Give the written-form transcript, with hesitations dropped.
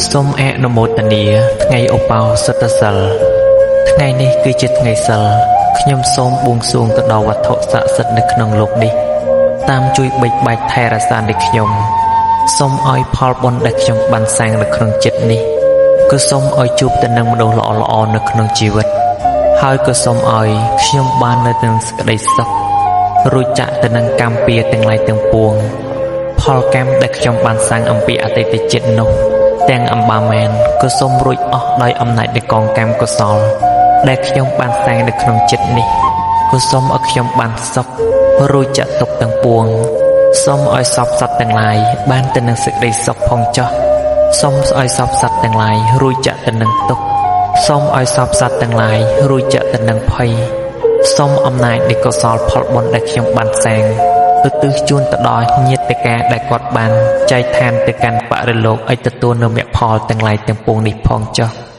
សូមអនុមោទនាថ្ងៃឧបោសថសិលថ្ងៃនេះគឺជាថ្ងៃសិលខ្ញុំសូមបួងសួងទៅដល់វត្ថុស័ក្តិសិទ្ធិនៅក្នុងលោកនេះតាមជួយបិចបាច់ថែរក្សានៃខ្ញុំសូមឲ្យផលបុណ្យដែលខ្ញុំបានសាងនៅក្នុងចិត្តនេះគឺសូមឲ្យជួបទៅនឹងមនុស្សល្អៗនៅក្នុងជីវិតហើយក៏សូមឲ្យខ្ញុំបាននៅនឹងសេចក្តីសុខរួចចាក់ទៅនឹងកម្មពៀទាំងឡាយទាំងពួងផលកម្មដែលខ្ញុំបានសាងអំពីអតីតជាតិនោះទាំងអំបាមែនក៏សូមរួចអស់ដោយអំណាចនៃកងកម្មកុសលដែលខ្ញុំបានសាងនៅក្នុងចិត្តនេះក៏សូមឲ្យខ្ញុំបានសុខរួចចាក់ទុកទាំងពួងសូមឲ្យសពសត្វទាំងឡាយបានទៅនឹងសេចក្តីសុខផងចុះសូមឲ្យសពសត្វទាំងឡាយរួចចាក់ទៅនឹងទុក្ខសូមឲ្យសពសត្វទាំងឡាយរួចចាក់ទៅនឹងភ័យសូមអំណាចនៃកុសលផលបុណ្យដែលខ្ញុំបានសាងឧទ្ទិសជូនទៅដល់ញាតិកាដែលគាត់បានចែកឋានទៅកាន់បរិលោកឲ្យទទួលនូវមគ្គផលទាំងឡាយទាំងពួងនេះផងចុះ។